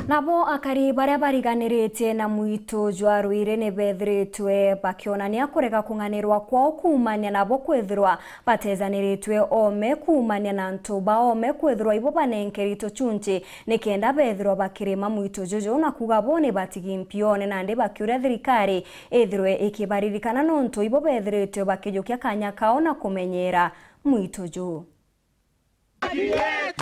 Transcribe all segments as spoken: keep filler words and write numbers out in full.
Nabo akari baria bariganiritie na mwitu jwa Ruiri ni bethiritwe bakionania kurega kung'anirwa kwao kuumania nabo kwithirwa batejaniritwe oome kuumania na antu ba oome kwithirwa ibo banenkeri tuchunchi nikenda bethirwa bakirima mwitu juju, na kuuga bo ni batigi mpione, nandi bakiuria thirikari ithirwe ikibaririkana nontu ibo bethiritwe bakijukia kanya kao na kumenyera mwitu juu.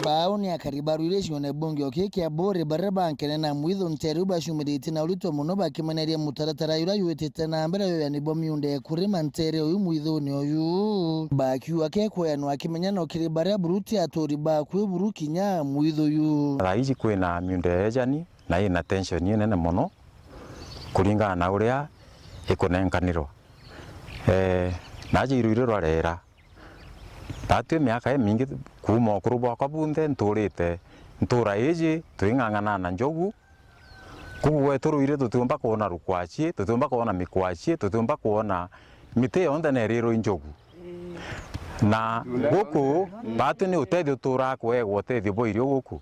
Bau ni akari ba Ruiri cione bunge o kii kia Buuri baria bankene na mwithu ntere iu bacumiritie na urito mono bakimeneria mutaratara juria jwitite na mbere jwa ueani bwa miunda ya kurima ntere uyu mwithune uyu. Bakiuga kekweanwa kimenyano kiri baria buru ti aturi bakui buru kinya mwithu uyu. Thaa iji kwina miunda ya ejani na ina tension inene mono kuringana na uria ikunenkanirwa. Eh, naja iruire rwa rera. Batwi miaka imingi kuuma ukuru bwakwa bunthe nturite ntura iji twing'ang'ana na njogu. Kuku gwetu Ruiri tutiumba kwona rukwaci, tutiumba kwona mikwaci, tutiumba kwona miti yonthe nerirwe i njogu. Na guku batwi ni utethio turaa kuegwa utethio bwa irio guku.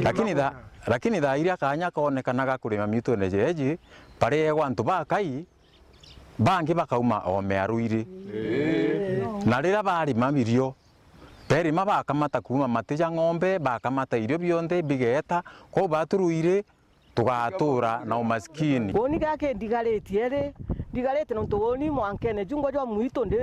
Lakini tha-, lakini thaa iria kanya koonekanaga kurima mitune jeji, bariegwa antu bakai, bangi bakauma oome ya Ruiri. Na riria barima irio, berima bakamata kuuma mati ja ng'ombe, bakamata irio bionthe bigeeta, kwou batu Ruiri tugatuura na umaskini. Uuni gaki ndigaritie ri, ndigaritie nontu uuni mwankene jungwa jwa mwitu ndi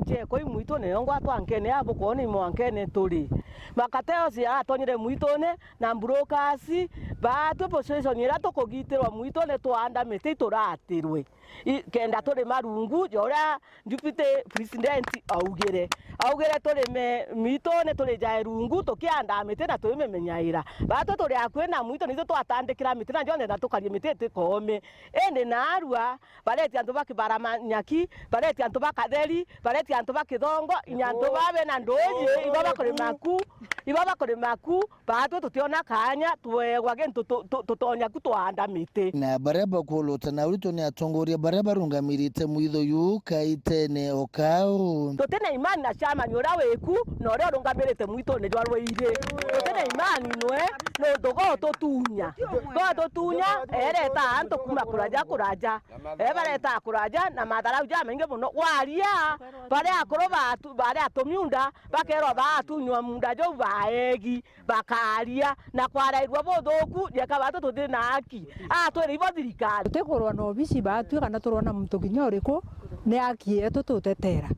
njeko i mwitune yongwa twankene ya bukooni mwankene turi. Makateo cia atonyire mwitune na mburukasi, batwi position iria tukugitirwa mwitune twaanda miti ituratirwe. I-, kenda turima rungu ja uria Deputy President augire. Augire turime mitune turi jae rungu tukiandaa miti na tuimimenyaira. Batwi turi akui na mwitu nitwi twatandikira miti na jonthe na tukarie miti itikoome. Indi naarua, baretie antu ba Kibara Manyaki, baretie antu ba Katheri, baretie antu ba Kithongo, inya antu babe na nduuji, iba bakurima ku, iba bakurima ku, Baatwe tutiona kaanya tweegwa gintu tu-, tu-, tutonya ku twaanda miti. Na baria bakuuluta na urito ni atongoria baria barungamirite mwitho juu kaitene o kau. Tuti na imani na chairman uria wiku na uria urungamirite mwitune jwa Rwairi. Tuti na imani nwe nuntu gotutunya. Gotutunya, ereta antu kuuma kuraja kuraja. Ebareta kuraja na matharau jamaingi mono. Waria, baria akuru baatu, baria atumiunda, bakeerwa baatunywa muunda juu baegi. Bakaaria na kwarairua buthuku, rieka baatu tuti na haki. Atwire ibo thirikari. Tutikurwa na obici baatwi kana turwa na muntu kinya uriku, ni haki yetu tutetera.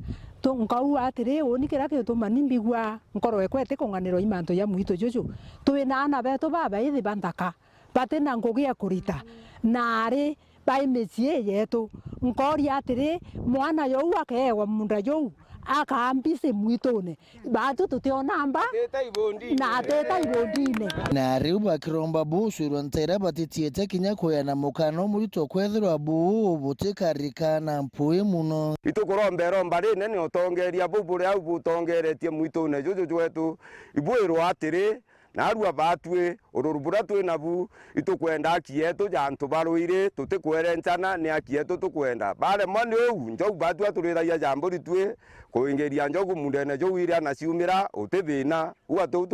Tu-, nkauga atiri, uuni kiria gituma ni mbigua nkoro ekwa itikung'anirwa i mantu ja mwitu juju. Twi na aana betu babaithi ba nthaka, bati na ngugi ya kurita, na ari bai micii yetu. Nkooria atiri, mwana jou akeegwa muunda jou, akaambisi mwitune, baatu tutiona mba na atita ibundine. Na riu bakiromba bucwirwa nteera batitiete kinya kweana mukana umurito kwethirwa buu butikarikana mpui mono. Itukuromba iromba rinene utongeeria buu buri au butongeeretie mwitune juju jwetu, ibwirwa atiri, Naarua baatwi, ururu buria twi nabu, itukwenda haki yetu ja antu ba Rwairi, tutikwerencana, ni haki yetu tukwenda. Baremwa ni uu, njogu baatwi aturiragia ja mburi twi, kuingiria njogu muundene juu iria anaciumira, uti thiina. Uu ati uu tu-